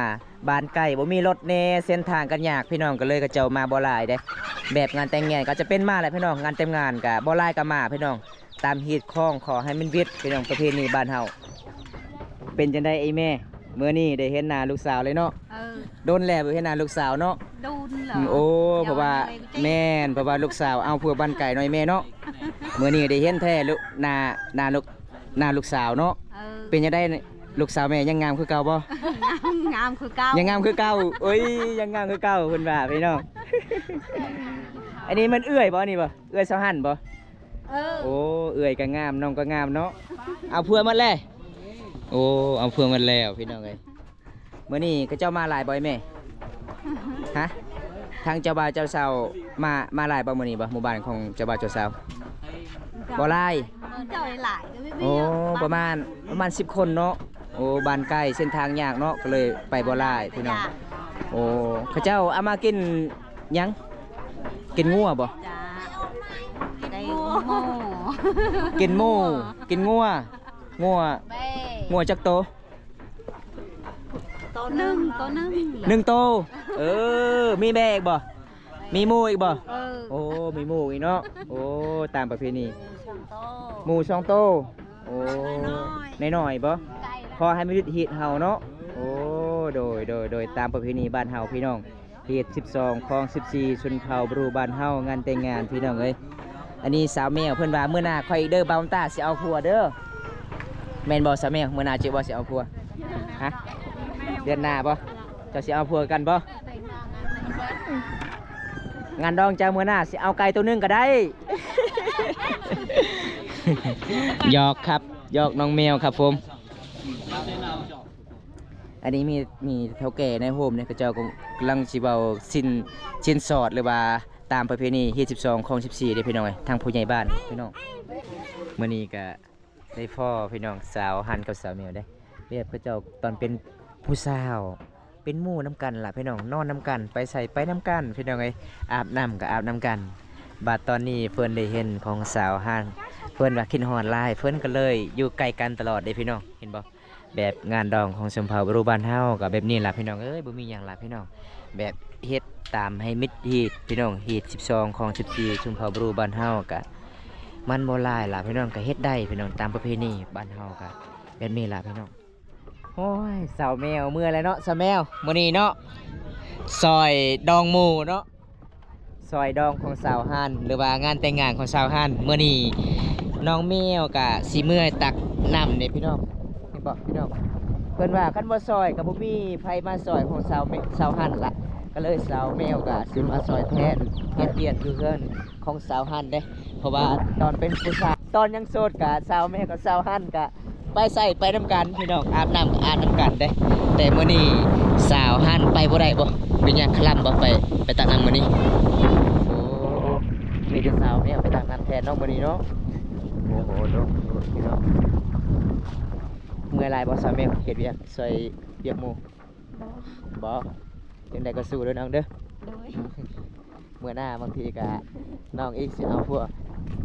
ບ້ານໄກ ບໍ່ມີລົດແດ່ ເສັ້ນທາງກໍຍາກພີ່ນ້ອງ ກໍເລີຍເຂົາເຈົ້າມາບໍ່ຫຼາຍເດ້. ແບບງານແຕ່ງງານກໍຈະເປັນມາແຫຼະພີ່ນ້ອງ ງານແຕ່ງງານກໍບໍ່ຫຼາຍກໍມາພີ່ນ້ອງ. ຕາມຮີດຄອງ ຂໍໃຫ້ມັນວິດ ພີ່ນ້ອງ ປະເພນີບ້ານເຮົາ. ເປັນຈັ່ງໃດອີ່ແມ່ ມື້ນີ້ໄດ້ເຫັນໜ້າລູກສາວເລີຍເນາະ? ເອີ ດົນແລ້ວບໍ່ເຫັນໜ້າລູກສາວເນາະ. ດົນແລ້ວ ອືມ ໂອ້ ເພາະວ່າ ແມ່ນ ເພາະວ່າລູກສາວເອົາຜົວບ້ານໄກເນາະ ອີ່ແມ່ເນາະ. ມື້ນີ້ໄດ້ເຫັນແທ້ ລູກ ໜ້າ ໜ້າລູກ ໜ້າລູກສາວເນາະ. ເອີ ເປັນຈັ່ງໃດ ລູກສາວແມ່ຍັງງາມຄືເກົ່າບໍ່? ງາມ ງາມຄືເກົ່າ ຍັງງາມຄືເກົ່າ. ໂອ້ຍ ຍັງງາມຄືເກົ່າເພິ່ນວ່າພີ່ນ້ອງ. ອັນນີ້ແມ່ນເອື້ອຍບໍ່ ນີ້ບໍ່? ເອື້ອຍສາວຫັນບໍ່? ເອີ ໂອ້ ເອື້ອຍກໍງາມ ນ້ອງກໍງາມເນາະ. ເອົາຜົວໝົດແລ້ວ. ໂອ້ ເອົາຜົວໝົດແລ້ວພີ່ນ້ອງເອີຍ. ມື້ນີ້ເຂົາເຈົ້າມາຫຼາຍບໍ່ແມ່? ຮະ? ທາງເຈົ້າບ່າວເຈົ້າສາວມາ ມາຫຼາຍບໍ່ມື້ນີ້ບໍ່? ໝູ່ບ້ານຂອງເຈົ້າບ່າວເຈົ້າສາວ ບໍ່ຫຼາຍ. ເຈົ້າຫຼາຍກໍມີ ໂອ້ ປະມານ ປະມານສິບຄົນເນາະ. ໂອ້ ບ້ານໄກ ເສັ້ນທາງຍາກເນາະ ກໍເລີຍໄປບໍ່ຫຼາຍພີ່ນ້ອງ. ໂອ້ ເຂົາເຈົ້າເອົາມາກິນຫຍັງ? ກິນງົວບໍ່? ຈ້າ ໄກ່ ງົວ ກິນໝູ ກິນງົວ. ງົວ ແບ້ ງົວຈັກໂຕ? ໂຕໜຶ່ງ ໂຕໜຶ່ງ ໜຶ່ງໂຕ. ເອີ ມີແບ້ອີກບໍ່? ມີໝູອີກບໍ່? ເອີ ໂອ້ ມີໝູອີກເນາະ. ໂອ້ ຕາມປະເພນີ ໝູສອງໂຕ. ໂອ້ ນ້ອຍໆບໍ່? ພໍໃຫ້ມັນວິດຮີດເຮົາເນາະ. ໂອ້ ໂດຍ ໂດຍ ໂດຍ ຕາມປະເພນີບ້ານເຮົາພີ່ນ້ອງ. ເຂດສິບສອງ ຄອງສິບສີ່ ຊົນເຜົ່າບຣູບ້ານເຮົາ ງານແຕ່ງງານພີ່ນ້ອງເອີຍ. ອັນນີ້ສາວແມວເພິ່ນວ່າ ມື້ໜ້າຂ້ອຍອີກເດີ ບ່າວຕາຊິເອົາຜົວເດີ. ແມ່ນບໍ່ສາວແມວ? ມື້ໜ້າເຈົ້າບໍ່ຊິເອົາຜົວ? ຮະ? ເດືອນໜ້າບໍ່? ເຈົ້າຊິເອົາຜົວກັນບໍ່? ງານດອງເຈົ້າມື້ໜ້າຊິເອົາໄກ່ໂຕໜຶ່ງກໍໄດ້. ຫຍອກຄັບ ຫຍອກນ້ອງແມວຄັບຜົມ. ອັນນີ້ມີ ມີເຖົ້າແກ່ໃນໂຮມນີ້ ເຂົາເຈົ້າກໍກຳລັງຊິເວົ້າສິນ ສິນສອດ ຫຼືວ່າ ຕາມປະເພນີຮີດສິບສອງ ຄອງສິບສີ່ເດ້ພີ່ນ້ອງເອີຍ ທາງຜູ້ໃຫຍ່ບ້ານພີ່ນ້ອງ. ມື້ນີ້ກະໄດ້ພໍ້ພີ່ນ້ອງ ສາວຮັນກັບສາວແມວເດ້ ແບບເຂົາເຈົ້າຕອນເປັນຜູ້ສາວ ເປັນໝູ່ນຳກັນລະພີ່ນ້ອງ ນອນນຳກັນ ໄປໃສໄປນຳກັນພີ່ນ້ອງເອີຍ ອາບນ້ຳກະອາບນຳກັນ. ບາດຕອນນີ້ເພິ່ນໄດ້ເຫັນຂອງສາວຮັນ ເພິ່ນວ່າຄິດຮອດຫຼາຍ ເພິ່ນກະເລີຍຢູ່ໃກ້ກັນຕະຫຼອດເດ້ພີ່ນ້ອງ ເຫັນບໍ່? ແບບງານດອງຂອງຊົນເຜົ່າບຣູບ້ານເຮົາກະແບບນີ້ລະພີ່ນ້ອງເອີຍ ບໍ່ມີຫຍັງລະພີ່ນ້ອງ ແບບເຮັດຕາມໃຫ້ມິດຮີດພີ່ນ້ອງ ຮີດສິບສອງ ຄອງສິບສີ່ ຊົນເຜົ່າບຣູບ້ານເຮົາກະ ມັນບໍ່ຫຼາຍລະພີ່ນ້ອງ ກະເຮັດໄດ້ພີ່ນ້ອງ ຕາມປະເພນີບ້ານເຮົາກະແບບນີ້ລະພີ່ນ້ອງ. ໂອ້ຍ ສາວແມວເມື່ອຍແລ້ວເນາະ ສາວແມວ ມື້ນີ້ເນາະ ຊອຍດອງໝູ່ເນາະ ຊອຍດອງຂອງສາວຮັນ ຫຼືວ່າງານແຕ່ງງານຂອງສາວຮັນ. ມື້ນີ້ນ້ອງແມວກະຊິເມື່ອຕັກນ້ຳເດ້ພີ່ນ້ອງ ເຫັນບໍ່ພີ່ນ້ອງ? ເພິ່ນວ່າຄັນບໍ່ຊອຍກະບໍ່ມີໃຜມາຊອຍຂອງສາວແມ- ສາວຮັນລະ ກະເລີຍສາວແມວກະຊິມາຊອຍແທນ ເຮັດວຽກຢູ່ເຮືອນຂອງສາວຮັນເດ້. ເພາະວ່າຕອນເປັນຜູ້ສາວ ຕອນຍັງໂສດກະສາວແມວກັບສາວຮັນກະ ໄປໃສໄປນຳກັນພີ່ນ້ອງ ອາບນ້ຳກະອາບນຳກັນເດ້. ແຕ່ມື້ນີ້ສາວຮັນໄປບໍ່ໄດ້ບໍ່ ເປັນຫຍັງຄະລຳບໍ່ ໄປ ໄປຕັກນ້ຳມື້ນີ້? ໂອ້ ມີແຕ່ສາວແມວໄປຕັກນ້ຳແທນເນາະມື້ນີ້ເນາະ. ໂອ້ໂຫ ພີ່ນ້ອງ ເມື່ອຍຫຼາຍບໍ່ສາວແມວ ເຮັດວຽກ ຊ່ອຍວຽກໝູ່? ບໍ່ ບໍ່ ຈັ່ງໃດກໍສູ້ເດີນ້ອງເດີ. ໂດຍ. ເມື່ອໜ້າບາງທີກະນ້ອງອີກຊິເອົາຜົວ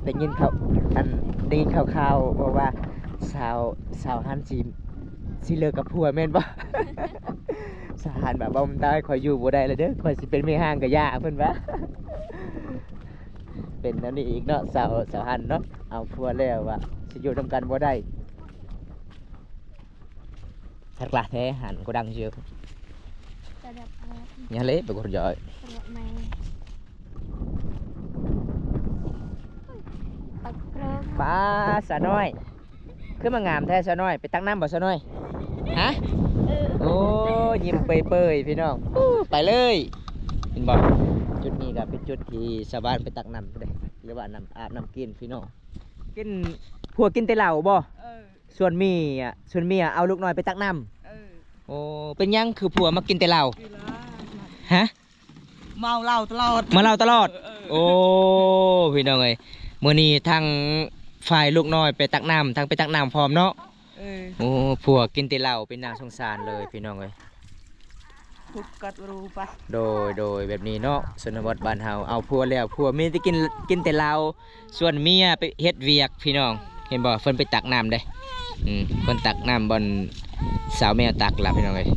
ໄດ້ຍິນເຂົາ ອັນ ໄດ້ຍິນຂ່າວໆ ເວົ້າວ່າສາວ ສາວຮັນຊິ ຊິເລີກກັບຜົວແມ່ນບໍ່? ສາວຮັນວ່າ ບໍ່ ມັນຕາຍ ຂ້ອຍຢູ່ບໍ່ໄດ້ແລ້ວເດີ ຂ້ອຍຊິເປັນແມ່ຮ້າງກະຢ່າ ເພິ່ນວ່າ. ເປັນແນວນີ້ອີກເນາະ ສາວ ສາວຮັນເນາະ ເອົາຜົວແລ້ວວ່າຊິຢູ່ນຳກັນບໍ່ໄດ້. Thật là thế hẳn cô đang dư. Nhà lễ bà cô giỏi. Ba sao nói. ຄືມາງາມແທ້ສາວນ້ອຍ ໄປຕັກນ້ຳບໍ່ສາວນ້ອຍ? ຮະ? ໂອ້ ຍິ້ມເປີຍໆ ພີ່ນ້ອງ ໄປເລີຍ ເຫັນບໍ່? ຈຸດນີ້ກະເປັນຈຸດທີ່ຊາວບ້ານໄປຕັກນ້ຳເດ້ ຫຼືວ່ານ້ຳອາບນ້ຳກິນພີ່ນ້ອງ. ກິນ ຜົວກິນແຕ່ເຫຼົ້າບໍ່? ເອີ ຊວນເມຍ ຊວນເມຍເອົາລູກນ້ອຍໄປຕັກນ້ຳ. ເອີ ໂອ້ ເປັນຫຍັງຄືຜົວມັກກິນແຕ່ເຫຼົ້າ? ກິນແລ້ວ ຮະ? ເມົາເຫຼົ້າຕະຫຼອດ ເມົາເຫຼົ້າຕະຫຼອດ. ເອີ ໂອ້ ພີ່ນ້ອງເອີຍ ມື້ນີ້ທັງຝ່າຍລູກນ້ອຍໄປຕັກນ້ຳ ທັງໄປຕັກນ້ຳພ້ອມເນາະ. ເອີ ໂອ້ ຜົວກິນແຕ່ເຫຼົ້າ ເປັນໜ້າສົງສານເລີຍພີ່ນ້ອງເອີຍ. ໂດຍ ໂດຍ ແບບນີ້ເນາະ ຊົນນະບົດບ້ານເຮົາ ເອົາຜົວແລ້ວ ຜົວມີແຕ່ກິນ ກິນແຕ່ເຫຼົ້າ ສ່ວນເມຍໄປເຮັດວຽກພີ່ນ້ອງ ເຫັນບໍ່? ເພິ່ນໄປຕັກນ້ຳເດ້ ອືມ ເພິ່ນຕັກນ້ຳບ່ອນສາວແມວຕັກລະພີ່ນ້ອງເອີຍ.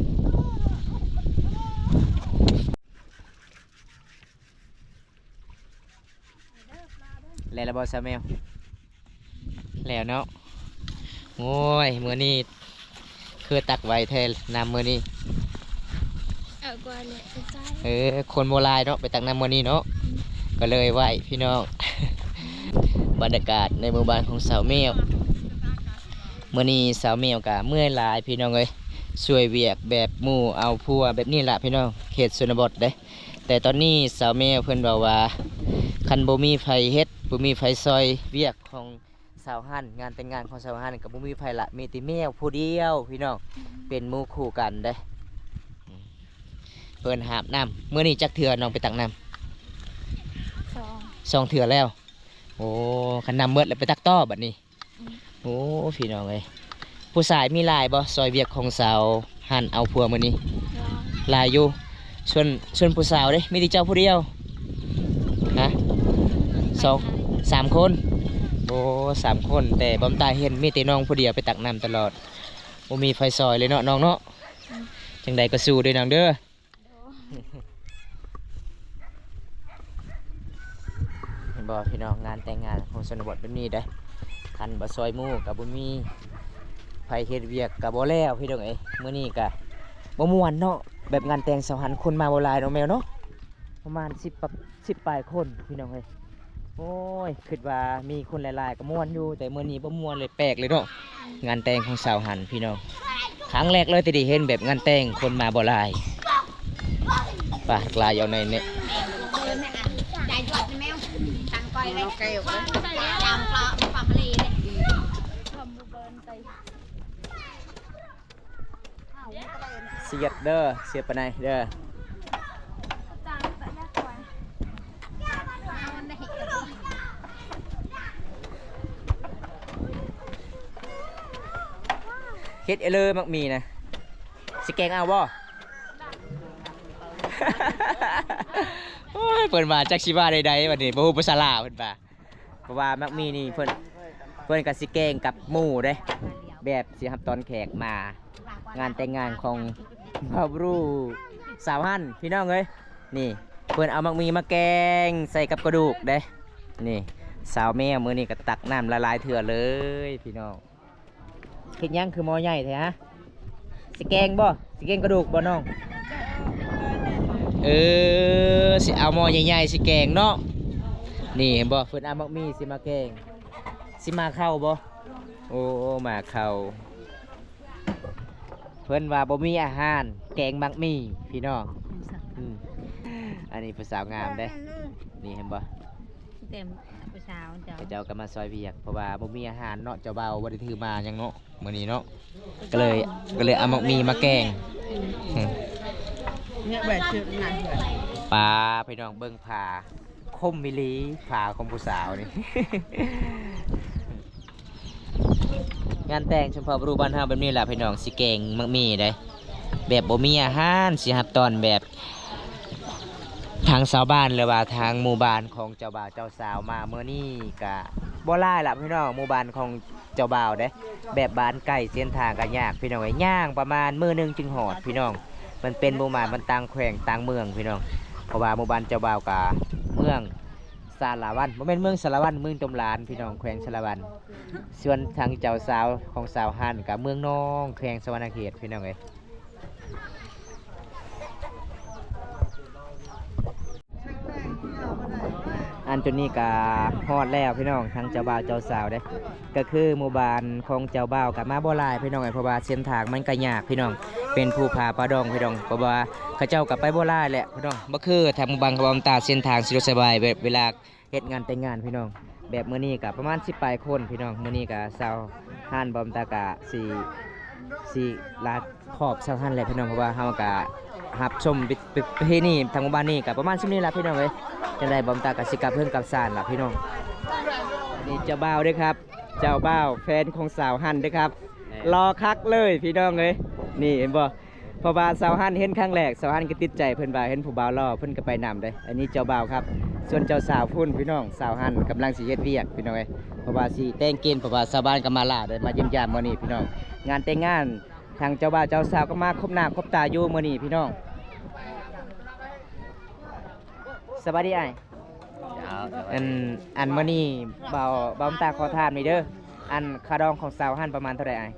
ແລ້ວລະບໍ່ສາວແມວ? ແລ້ວເນາະ. ໂອ້ຍ ມື້ນີ້ຄືຕັກໄວແທ້ນ້ຳມື້ນີ້. ເອົາກ່ອນແຫຼະ ເອີ ຄົນບໍ່ຫຼາຍເນາະ ໄປຕັກນ້ຳມື້ນີ້ເນາະ ອືມ ກໍເລີຍໄວພີ່ນ້ອງ. ບັນຍາກາດໃນໝູ່ບ້ານຂອງສາວແມວ ມື້ນີ້ສາວແມວກະເມື່ອຍຫຼາຍພີ່ນ້ອງເອີຍ ຊ່ວຍວຽກແບບໝູ່ເອົາຜົວແບບນີ້ລະພີ່ນ້ອງ ເຂດຊົນນະບົດເດ້. ແຕ່ຕອນນີ້ສາວແມວເພິ່ນເວົ້າວ່າ ຄັນບໍ່ມີໃຜເຮັດ ບໍ່ມີໃຜຊ່ອຍວຽກຂອງສາວຫັ້ນ ງານແຕ່ງງານຂອງສາວຫັ້ນກໍບໍ່ມີໃຜລະ ມີແຕ່ແມວຜູ້ດຽວພີ່ນ້ອງ ເປັນໝູ່ຄູ່ກັນເດ້. ເພິ່ນຫາບນ້ຳ ມື້ນີ້ຈັກເທື່ອນ້ອງໄປຕັກນ້ຳ? ສອງ ສອງເທື່ອແລ້ວ. ໂອ້ ຄັນນ້ຳໝົດແລ້ວໄປຕັກຕໍ່ບັດນີ້. ອືມ ໂອ້ ພີ່ນ້ອງເອີຍ ຜູ້ຊາຍມີຫຼາຍບໍ່ ຊ່ອຍວຽກຂອງສາວຫັ້ນເອົາຜົວມື້ນີ້? ຫຼາຍ ຫຼາຍຢູ່. ສ່ວນ ສ່ວນຜູ້ສາວເດ້ ມີແຕ່ເຈົ້າຜູ້ດຽວ? ຮະ ສອງ ສາມຄົນ. ໂອ້ ສາມຄົນ ແຕ່ບຳຕາເຫັນມີແຕ່ນ້ອງຜູ້ດຽວໄປຕັກນ້ຳຕະຫຼອດ ບໍ່ມີໃຜຊ່ອຍເລີຍເນາະນ້ອງເນາະ. ອືມ ຈັ່ງໃດກໍສູ້ເດີນ້ອງເດີ. ເຫັນບໍ່ພີ່ນ້ອງ ງານແຕ່ງງານຂອງຊົນນະບົດແບບນີ້ເດ້ ຄັນບໍ່ຊ່ອຍໝູ່ກໍບໍ່ມີໃຜເຮັດວຽກກໍບໍ່ແລ້ວພີ່ນ້ອງເອີຍ. ມື້ນີ້ກໍບໍ່ມ່ວນເນາະ ແບບງານແຕ່ງສາວຫັ້ນຄົນມາບໍ່ຫຼາຍເນາະແມວເນາະ ປະມານສິບ ປະ ສິບປາຍຄົນພີ່ນ້ອງເອີຍ. ໂອ້ຍ ຄິດວ່າມີຄົນຫຼາຍໆກໍມ່ວນຢູ່ ແຕ່ມື້ນີ້ບໍ່ມ່ວນເລີຍ ແປກເລີຍເນາະ ງານແຕ່ງຂອງສາວຫັ້ນພີ່ນ້ອງ. ຄັ້ງແລກເລີຍທີ່ໄດ້ເຫັນແບບງານແຕ່ງຄົນມາບໍ່ຫຼາຍ. ປາກຫຼາຍເອົາໃນນີ້ ສຽດເດີ ສຽດປານໃດເດີ. ເຮັດເອີເລີໝາກໝີ່ນະ ຊິແກງເອົາບໍ່? ໂອ້ຍ ເພິ່ນວ່າຈັກຊິວ່າໃດໆ ບັດນີ້ບໍ່ຮູ້ພາສາລາວ ເພິ່ນວ່າ ເພາະວ່າໝາກໝີ່ນີ້ເພິ່ນ ເພິ່ນກໍຊິແກງກັບໝູເດ້ ແບບຊິຮັບຕ້ອນແຂກມາງານແຕ່ງງານຂອງບ່າວບຣູສາວຮັນ ພີ່ນ້ອງເອີຍ. ນີ້ ເພິ່ນເອົາໝາກໝີ່ມາແກງໃສ່ກັບກະດູກເດ້. ນີ້ ສາວແມວມື້ນີ້ກໍຕັກນ້ຳຫຼາຍໆເທື່ອເລີຍພີ່ນ້ອງ. ເຮັດຫຍັງຄືໝໍ້ໃຫຍ່ແທ້? ຊິແກງບໍ່? ຊິແກງກະດູກບໍ່ນ້ອງ? ເອີ ຊິເອົາໝໍ້ໃຫຍ່ໆຊິແກງເນາະ. ນີ້ເຫັນບໍ່ ເພິ່ນເອົາໝາກໝີ່ຊິມາແກງ. ຊິມາເຂົ້າບໍ່? ໂອ້ ມາເຂົ້າ. ເພິ່ນວ່າບໍ່ມີອາຫານ ແກງໝາກໝີ່ພີ່ນ້ອງ. ອືມ ອັນນີ້ຜູ້ສາວງາມເດ້. ນີ້ເຫັນບໍ່? ແຕ່ຜູ້ສາວເຈົ້າ ເຂົາເຈົ້າກໍມາຊ່ອຍວຽກ ເພາະວ່າບໍ່ມີອາຫານເນາະ ເຈົ້າບ່າວບໍ່ໄດ້ຖືມາຫຍັງເນາະ ມື້ນີ້ເນາະ ກໍເລີຍ ກໍເລີຍເອົາໝາກໝີ່ມາແກງ. ອືມ ປາ ພີ່ນ້ອງເບິ່ງຜ້າ ຄົມອີ່ຫຼີຜ້າຂອງຜູ້ສາວນີ້. ງານແຕ່ງຊົນເຜົ່າບຣູບ້ານເຮົາແບບນີ້ລະພີ່ນ້ອງ ຊິແກງໝາກໝີ່ເດ້ ແບບບໍ່ມີອາຫານ ຊິຮັບຕ້ອນແບບ ທາງຊາວບ້ານ ຫຼືວ່າທາງໝູ່ບ້ານຂອງເຈົ້າບ່າວເຈົ້າສາວມາມື້ນີ້ກະບໍ່ຫຼາຍລະພີ່ນ້ອງ. ໝູ່ບ້ານຂອງເຈົ້າບ່າວເດ້ ແບບບ້ານໄກ ເສັ້ນທາງກະຍາກພີ່ນ້ອງເອີຍ ຍ່າງປະມານມື້ໜຶ່ງຈຶ່ງຮອດພີ່ນ້ອງ. ມັນເປັນໝູ່ບ້ານ ມັນຕ່າງແຂວງຕ່າງເມືອງພີ່ນ້ອງ ເພາະວ່າໝູ່ບ້ານເຈົ້າບ່າວກະເມືອງສາລະວັນ ບໍ່ແມ່ນເມືອງສາລະວັນ ເມືອງຕົມລານພີ່ນ້ອງ ແຂວງສາລະວັນ. ສ່ວນທາງເຈົ້າສາວຂອງສາວຮັນກະເມືອງນອງ ແຂວງສະຫວັນນະເຂດພີ່ນ້ອງເອີຍ. ອັນຈຸດນີ້ກະຮອດແລ້ວພີ່ນ້ອງ ທັງເຈົ້າບ່າວເຈົ້າສາວເດ້ ກະຄືໝູ່ບ້ານຂອງເຈົ້າບ່າວກະມາບໍ່ຫຼາຍພີ່ນ້ອງເອີຍ ເພາະວ່າເສັ້ນທາງມັນກະຍາກພີ່ນ້ອງ ເປັນພູຜາປ່າດອງພີ່ນ້ອງ ເພາະວ່າເຂົາເຈົ້າກະໄປບໍ່ຫຼາຍແຫຼະພີ່ນ້ອງ ບໍ່ຄືທາງໝູ່ບ້ານຂອງເຮົາ ຕາເສັ້ນທາງສະດວກສະບາຍ ເວ ເວລາ ເຮັດງານແຕ່ງງານພີ່ນ້ອງ. ແບບມື້ນີ້ກະປະມານສິບປາຍຄົນພີ່ນ້ອງ ມື້ນີ້ກະຊາວຮັນ ບ່າວຕາກະຊິ ຊິລາຂອບຊາວຮັນແຫຼະພີ່ນ້ອງ ເພາະວ່າເຮົາກະຮັບຊົມປະ ປະ ປະເພນີທາງໝູ່ບ້ານນີ້ກະປະມານສ່ຳນີ້ລະພີ່ນ້ອງເອີຍ. ຈັ່ງໃດບ່າວຕາກະຊິກັບເຮືອນກັບຊານລະພີ່ນ້ອງ. ນີ້ເຈົ້າບ່າວເດ້ຄັບ ເຈົ້າບ່າວແຟນຂອງສາວຮັນເດ້ຄັບ ແມ່ນ ຫຼໍ່ຄັກເລີຍພີ່ນ້ອງເອີຍ. ນີ້ເຫັນບໍ່? ເພາະວ່າສາວຮັນເຫັນຄັ້ງແລກ ສາວຮັນກໍຕິດໃຈ ເພິ່ນວ່າເຫັນຜູ້ບ່າວຫຼໍ່ ເພິ່ນກໍໄປນຳເດ້. ອັນນີ້ເຈົ້າບ່າວຄັບ ສ່ວນເຈົ້າສາວພຸ້ນພີ່ນ້ອງ ສາວຮັນກຳລັງຊິເຮັດວຽກພີ່ນ້ອງເອີຍ ເພາະວ່າຊິແຕ່ງກິນ ເພາະວ່າຊາວບ້ານກໍມາຫຼາຍເດ້ ມາຢ້ຽມຢາມມື້ນີ້ພີ່ນ້ອງ. ງານແຕ່ງງານ ທາງເຈົ້າບ່າວເຈົ້າສາວກໍມາຄົບໜ້າຄົບຕາຢູ່ມື້ນີ້ພີ່ນ້ອງ. ສະບາຍດີອ້າຍ. ເຈົ້າ ສະບາຍດີ. ອັນ ອັນມື້ນີ້ບ່າວ ບ່າວຕາຂໍຖາມໜ່ອຍເດີ ອັນຄ່າດອງຂອງສາວຫັ້ນປະມານເທົ່າໃດອ້າຍ?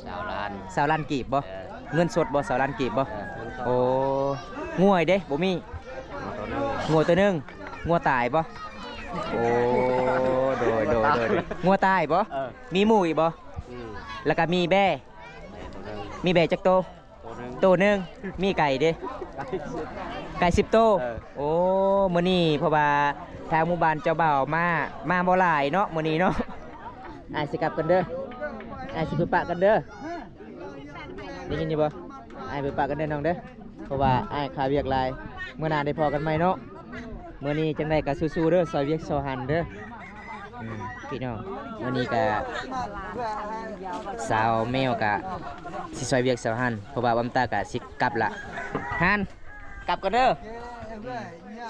ຊາວລ້ານ. ຊາວລ້ານກີບບໍ່? ເອີ ເງິນສົດບໍ່? ຊາວລ້ານກີບບໍ່? ເອີ ເງິນສົດ. ໂອ້ ງົວເດ້ບໍ່ມີ? ງົວໂຕໜຶ່ງ. ງົວໂຕໜຶ່ງ. ງົວຕາຍບໍ່? ໂອ້ ໂດຍ ໂດຍ ໂດຍ ງົວຕາຍບໍ່? ເອີ ມີໝູອີກບໍ່? ອືມ ແລ້ວກໍມີແບ້. ແບ້ໂຕໜຶ່ງ. ມີແບ້ຈັກໂຕ? ໂຕໜຶ່ງ. ໂຕໜຶ່ງ. ມີໄກ່ເດ້? ໄກ່ສິບ. ໄກ່ສິບໂຕ. ເອີ ໂອ້ ມື້ນີ້ເພາະວ່າທາງໝູ່ບ້ານເຈົ້າບ່າວມາ ມາບໍ່ຫຼາຍເນາະ ມື້ນີ້ເນາະ. ອ້າຍຊິກັບກ່ອນເດີ ອ້າຍຊິໄປປະກັນເດີ. ໄດ້ຍິນຢູ່ບໍ່? ອ້າຍໄປປະກັນເດີນ້ອງເດີ ເພາະວ່າອ້າຍຄາວຽກຫຼາຍ ມື້ໜ້າໄດ້ພໍ້ກັນໃໝ່ເນາະ. ມື້ນີ້ຈັ່ງໃດກໍສູ້ໆເດີ ຊ່ອຍວຽກຊ່ອຍງານເດີ. ອືມ ພີ່ນ້ອງ ມື້ນີ້ກະສາວແມວກະຊິຊ່ອຍວຽກສາວຮັນ ເພາະວ່າບ່າວຕາກະຊິກັບລະ. ຮັນ ກັບກ່ອນເດີ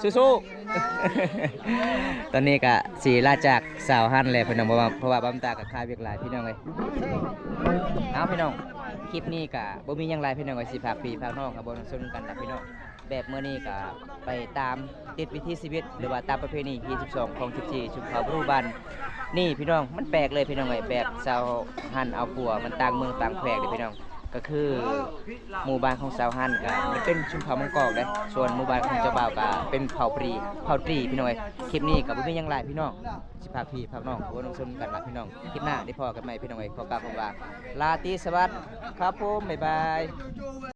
ສູ້ໆ. ຕອນນີ້ກະຊິລາຈາກສາວຮັນແຫຼະພີ່ນ້ອງ ເພາະວ່າ ເພາະວ່າບ່າວຕາກະຄາວຽກຫຼາຍພີ່ນ້ອງເອີຍ. ເອົາ ພີ່ນ້ອງ ຄລິບນີ້ກະບໍ່ມີຫຍັງຫຼາຍພີ່ນ້ອງເອີຍ ຊິຝາກພີ່ຝາກນ້ອງເຮົາເບິ່ງຊົມກັນລະພີ່ນ້ອງ. ແບບມື້ນີ້ກະໄປຕາມຕິດວິຖີຊີວິດ ຫຼືວ່າຕາມປະເພນີຮີດສິບສອງຂອງສິບສີ່ ຊຸມເຜົ່າບຣູບ້ານນີ້ພີ່ນ້ອງ. ມັນແປກເລີຍພີ່ນ້ອງເອີຍ ແບບຊາວຮັນເອົາຜົວ ມັນຕ່າງເມືອງຕ່າງແຂວງເດ້ພີ່ນ້ອງ. ກໍຄືໝູ່ບ້ານຂອງຊາວຮັນກະມັນເປັນຊົນເຜົ່າມົ້ງກອກເດ້ ສ່ວນໝູ່ບ້ານຂອງເຈົ້າບ່າວກະເປັນເຜົ່າປຣີ ເຜົ່າຕຣີພີ່ນ້ອງເອີຍ. ຄລິບນີ້ກະບໍ່ມີຫຍັງຫຼາຍພີ່ນ້ອງ ຊິພາພີ່ພານ້ອງເຂົ້າມາຊົມກັນລະພີ່ນ້ອງ. ຄລິບໜ້າໄດ້ພໍ້ກັນໃໝ່ພີ່ນ້ອງເອີຍ. ຂໍກ່າວຄຳວ່າລາຕີສະຫວັດຄັບຜົມ ບາຍບາຍ.